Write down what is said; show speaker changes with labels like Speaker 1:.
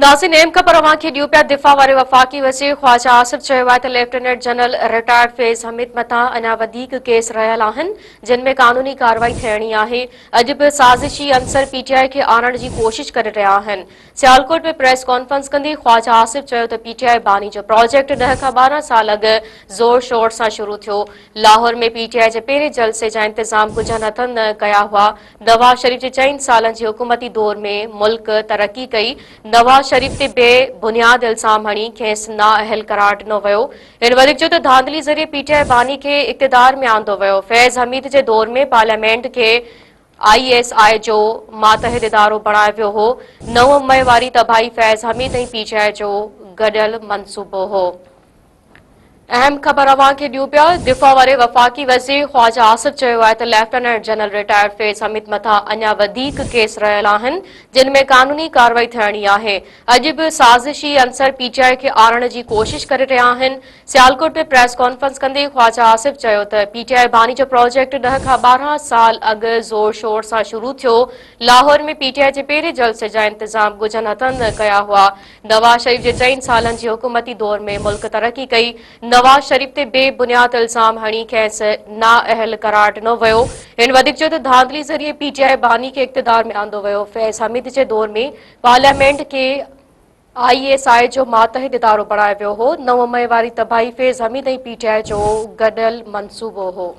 Speaker 1: ناظرين اهم خبر اوهان کي ڏيون پيا دفاع واري وفاقي وزير خواجه آصف چيو آهي ته lieutenant general retired Faiz Hameed مٿان اڃا وڌيڪ ڪيس رهيل آهن جن ۾ قانوني ڪارروائي ٿيڻي آهي اڄ به سازشي عنصر پي ٽي آء کي آڻڻ جي ڪوشش ڪري رهيا آهن سيالڪوٽ ۾ پريس ڪانفرنس ڪندي خواجه آصف چيو ته پي ٽي آء باني جو پراجيڪٽ ڏهه کان 12 سال اڳ زور شور سان شروع ٿيو لاهور ۾ پي ٽي آء جي پهرين جلسي جا انتظام ڳجهن هٿن ڪيا هئا نواز شريف جي چئن سالن جي حڪومتي دور ۾ ملڪ ترقي ڪئي، نواز شريف تي بي بنياد الزام هڻي کيس نااهل قرار ڏنو ويو. هن وڌيڪ چيو ته ڌانڌلي ذريعي پي ٽي آء باني کي اقتدار ۾ آندو ويو، فيض حميد جي دور ۾ پارليامينٽ کي I S I جو ماتحت ادارو بڻايو ويو هو، 9 مئي واري تباهي فيض حميد ۽ پي ٽي آء جو گڏيل منصوبو هو. اهم خبر اوهان کي ڏيون پيا، دفاع واري وفاقي وزير خواجه آصف چيو آهي ته lieutenant general retired Faiz Hameed مٿان اڃا وڌيڪ ڪيس رهيل آهن جن ۾ قانوني ڪارروائي ٿيڻي آهي، اڄ به سازشي عنصر پي ٽي آء کي آڻڻ جي ڪوشش ڪري رهيا آهن. سيالڪوٽ ۾ پريس ڪانفرنس ڪندي خواجه آصف چيو ته پي ٽي آء باني جو پراجيڪٽ ڏهه کان 12 سال اڳ زور شور سان شروع ٿيو، لاهور ۾ پي ٽي آء جي پهرين جلسي جا انتظام ڳجهن هٿن ڪيا هئا، نواز شريف جي چئن سالن جي حڪومتي دور ۾ ملڪ ترقي ڪئي، نواز شريف تي بي بنياد الزام هڻي کيس نااهل قرار ڏنو ويو. هن وڌيڪ چيو ته ڌانڌلي ذريعي پي ٽي آء باني کي اقتدار ۾ آندو ويو، فيض حميد جي دور ۾ پارليامينٽ کي I S I جو ماتحت ادارو بڻايو ويو هو، 9 مئي واري تباهي فيض حميد ۽ پي ٽي آء جو گڏيل منصوبو هو.